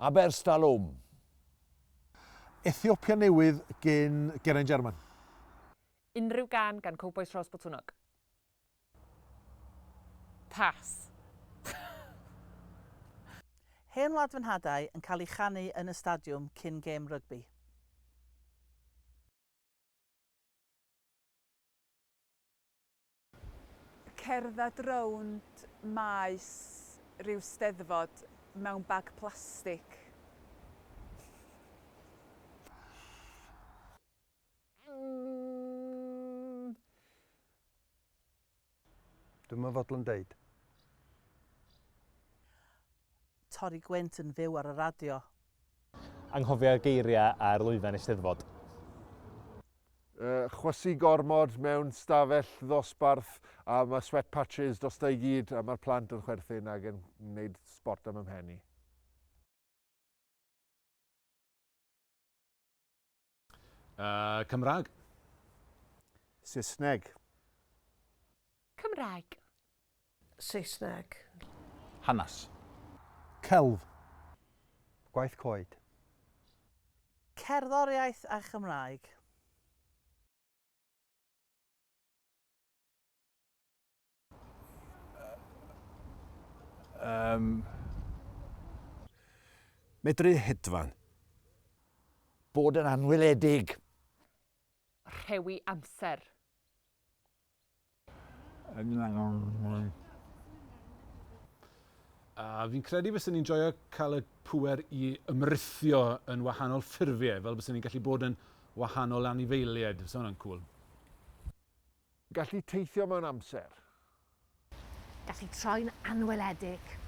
Aberstalwm. Ethiopia Newydd gin Geraint Jarman. Unrhyw gân gan Cowbois Rhos Botwnnog. Pass. Hen Wlad Fy Nhadau yn cael ei chanu yn y stadiwm cyn gêm rygbi. Cerdded rownd maes rhyw steddfod mewn bag plastig. Dwi'm yn fodlon deud. Torri gwynt yn fyw ar y radio. Anghofio'r geiriau ar lwyfan Eisteddfod. Chwysu gormod mewn stafell ddosbarth a mae sweat patches drosta i gyd a mae'r plant yn chwerthin ac yn gwneud sbort am 'y mhen i. Cymraeg. Saesneg. Cymraeg. Saesneg. Hanes. Celf. Gwaith coed. Cerddoriaeth a Chymraeg. Yym. Medru hedfan. Bod yn anweledig. Rhewi amser. A fi'n credu fysen ni'n joio cael y pŵer i ymrithio yn wahanol ffurfiau, fel bysen ni'n gallu bod yn wahanol anifeiliaid. Fysa hwnna'n cŵl. Gallu teithio mewn amser. Gallu troi'n anweledig.